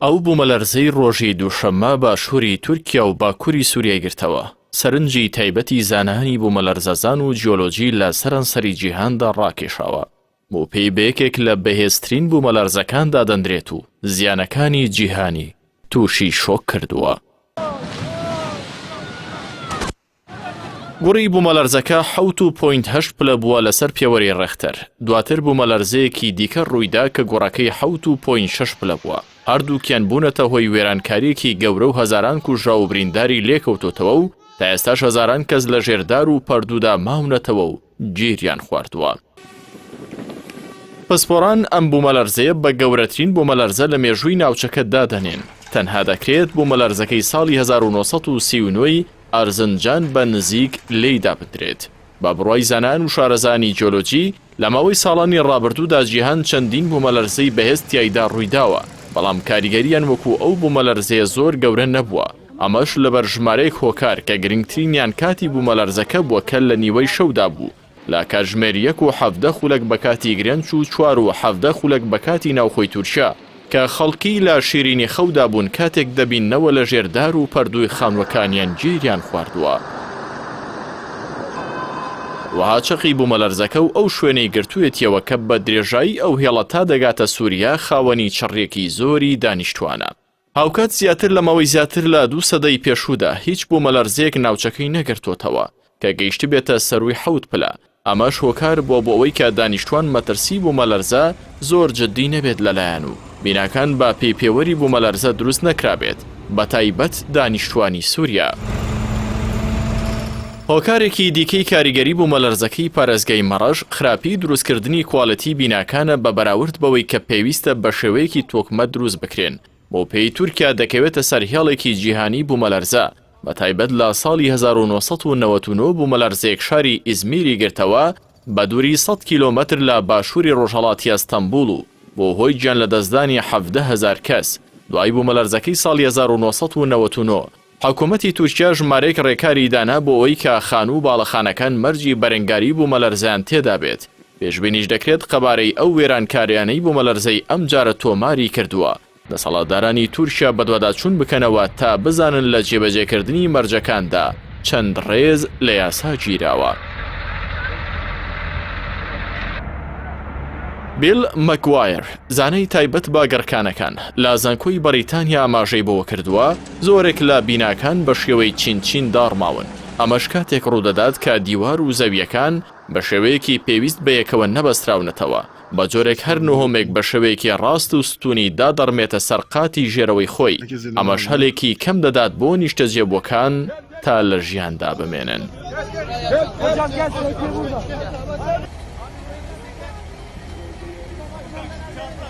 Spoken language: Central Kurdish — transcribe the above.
ئەو بوومەلەرزەی ڕۆژی دووشەممە باشووری تورکیا و باکووری سووریای گرتەوە، سەرنجی تایبەتی زانایانی بوومەلەرزەزان و جیۆلۆجی لە سەرانسەری جیهاندا ڕاکێشاوە و پێی بە یەکێک لە بەهێزترین بوومەلەرزەکان دادەندرێت و زیانەکانی جیهانی تووشی شۆک کردووە. گوڕی بوومەلەرزەکە حەوت و point هەشت پلە بووە لەسەر پێوەری ڕێختەر، دواتر بوومەلەرزەیەکی دیکە ڕوویدا کە گوڕەکەی حەوت و point شەش پلە بووە، هەردووکیان بوونەتە هۆی وێرانکارییەکی گەورە و هەزاران کوژراو و برینداری لێکەوتۆتەوە و تا ئێستاش هەزاران کەس لە ژێر دار و پەردوودا ماونەتەوە و گیریان خواردووە. پسپۆڕان ئەم بوومەلەرزەیە بە گەورەترین بوومەلەرزە لە مێژووی ناوچەکە دادەنێن، تەنها دەکرێت بوومەلەرزەکەی ساڵی 1939 ی ئەرزنجان بە نزیک لێی دابندرێت. بە بڕوای زانایان و شارەزایانی جیۆلۆجی، لە ماوەی ساڵانی ڕابردوودا جیهان چەندین بوومەلەرزەی بەهێز تیایدا ڕوویداوە، بەڵام کاریگەرییان وەکو ئەو بوومەلەرزەیە زۆر گەورە نەبووە، ئەمەش لەبەر ژمارەیەک هۆکار کە گرنگترینیان کاتی بوومەلەرزەکە بووە کە لە نیوەی شەودا بوو لە کاتژمێر یەک و 17 خولەک بە کاتی گرێنچ و چوار و 17 خولەک بە کاتی ناوخۆی تورکیا، کە خەڵکی لە شیرینی خەودا بوون کاتێک دەبیننەوە لە ژێر دار و پەردووی خانووەکانیان گیریان خواردووە. وەها چەقی بوومەلەرزەکە و ئەو شوێنەی گرتوویەتیەوە کە بە درێژایی ئەو هێڵە تا دەگاتە سووریا خاوەنی چڕییەکی زۆری دانیشتووانە. هاوکات زیاتر لە ماوەی زیاتر لە دوو سەدەی پێشوودا هیچ بوومەلەرزەیەک ناوچەکەی نەگرتۆتەوە کە گەیشتبێتە سەرووی حەوت پلە، ئەمەش هۆکار بووە بۆ ئەوەی کە دانیشتوان مەترسی بوومەلەرزە زۆر جددی نەبێت لەلایان و بیناکان بە پێی پێوەری بوومەلەرزە دروست نەکرابێت بەتایبەت دانیشتوانی سووریا. هۆکارێکی دیکەی کاریگەری بوومەلەرزەکەی پارێزگای مەڕەش خراپی دروستکردنی کوالێتی بیناکانە بە بەراورد بەوەی کە پێویستە بەشێوەیەکی تۆکمە دروست بکرێن، بەوپێی تورکیا دەکەوێتە سەر هێڵێکی جیهانی بوومەلەرزە، بەتایبەت لە ساڵی 1999 بوومەلەرزەیەک شاری ئیزمیری گرتەوە بە دووری 100 کیلۆمەتر لە باشووری ڕۆژهەڵاتی ئەستەنبوڵ و بووە هۆی گیانلەدەستدانی 17 هەزار کەس، دوای بوومەلەرزەکەی ساڵی 1999 حکومەتی تورکیا ژمارەیەک ڕێکاری دانا بۆ ئەوەی کە خانوو و باڵەخانەکان مەرجی بەرەنگاری بوومەلەرزەیان تێدابێت، پێشبینیش دەکرێت قەبارەی ئەو وێرانکاریانەی بوومەلەرزەی ئەمجارە تۆماری کردووە، دەسەڵاتدارانی تورکیا بەدواداچوون بکەنەوە تا بزانن لە جێبەجێکردنی مەرجەکاندا چەند ڕێز لە یاسا گیراوە. بیل مەگوایەر، زانای تایبەت بە گڕکانەکان لە زانکۆی بەریتانیا ئاماژەی بەوەکردووە، زۆرێک لە بیناکان بە شێوەی چین چین داڕماون، ئەمەش کاتێک ڕوودەدات کە دیوار و زەوییەکان بە شێوەیەکی پێویست بەیەکەوە نەبەستراونەتەوە، بە جۆرێک هەر نهۆمێک بە شێوەیەکی ڕاست و ستوونی دادەڕمێتە سەر قاتی ژێرەوەی خۆی، ئەمەش هەلێکی کەم دەدات بۆ نیشتەجێبووەکان تا لە ژیاندا بمێنن.